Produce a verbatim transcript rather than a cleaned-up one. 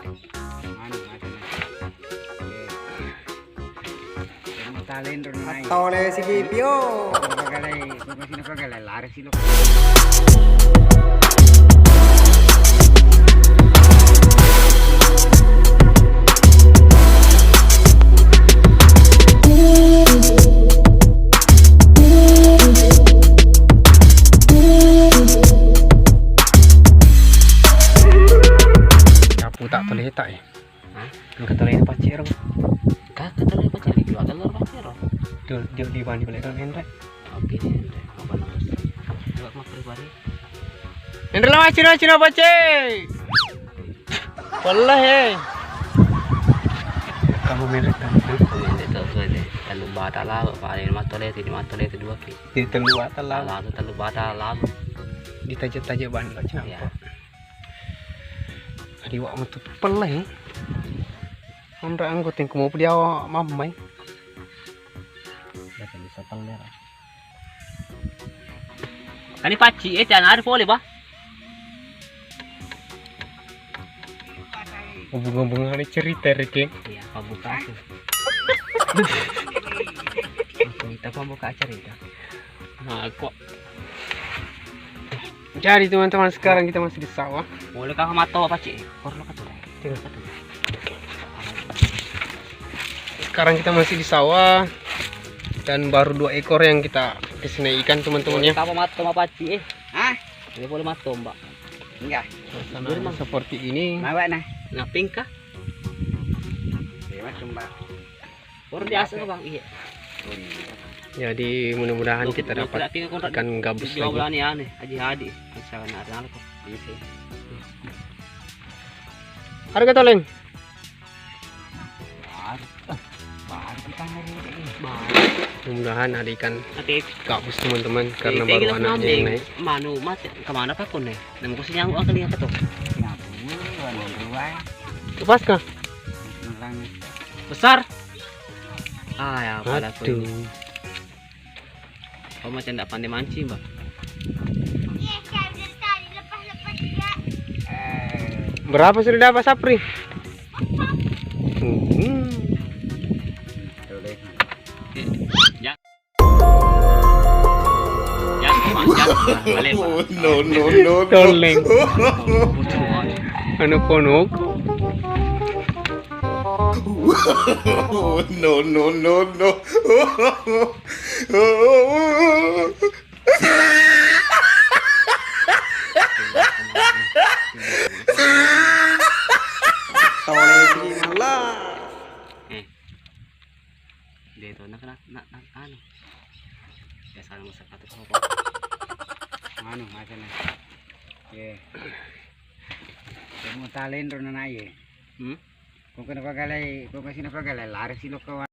Anu, anu. Oke. Yang mau talent, Ron, naik. Tole sigi pio. Bagalai, bagalai, lari sih lo. Capu tak tole tak ya? Hah? Engka tole pacero. Kaka tole pacero, dua tole pacero. Dul, dul di bani boleh kan, Hendra? Oke, Hendra. Apa nama? Dua mak pribadi. Hendra, lama cino, cino pace. Wallah, eh. Kamu merek kan? Itu tuh, tuh, deh. Telu bata lalu, paling matole, tini matole itu dua ki. Di telu bata lalu. Lalu telu bata lalu. Ditaja-taja ban, Pak, cina. Iya. Apa? Tadi wak metu pelleng. Onra anggotengku mau dia mammai. Ya, bisa teller. Kani paci, eh, tiana hari pole, bah. Hubungan-hubungan cerita, Rikin. Iya, pembuka aku. Kita pembuka cerita. Nah, kok. Jadi, teman-teman, sekarang kita masih di sawah. Boleh kah matto, Pak Cik? Perlu kah tuh? Tidak. Sekarang kita masih di sawah dan baru dua ekor yang kita kasih ikan, teman-teman, ya. Boleh kah matto, Pak Cik, eh? Hah? Dia boleh matto, Mbak. Enggak. Suasana seperti ini. Bawa nah. Ngaping kah? Lewat, Mbak. Baru biasa, Bang. Iya. Jadi, mudah-mudahan kita dapat ikan gabus lagi. Aneh, Haji Hadi. Misalnya ada apa? Bisa. Harga toleng. Baru, eh, baru kita ngeri ini. Mudah-mudahan ada ikan gabus, teman-teman, karena baru anaknya yang naik. Manu mati kemana, Pak, kun, eh? Nemu kusi nyanggu akan dia ketok. Lepas kah? Besar. Ah, ya, pada aku ini. Aduh. Kau macam ndak pandai mancing, Bang. Berapa sudah dapat, Sapri? Hmm. Ya. Ya, Bang, ya. Balik, Bang. No, no, no, no. Toleng. Anu ponok. No, no, no, no. Tole sigi malah. Eh. Dia itu nak, nak, nak, nak, anu. Biasa masak atau apa? Anu, macam ni. Ye. Kamu talent, Ron, anak ye. Hmm? Kau kena pagalai, kau kasih pagalai, lari sih lo kawan.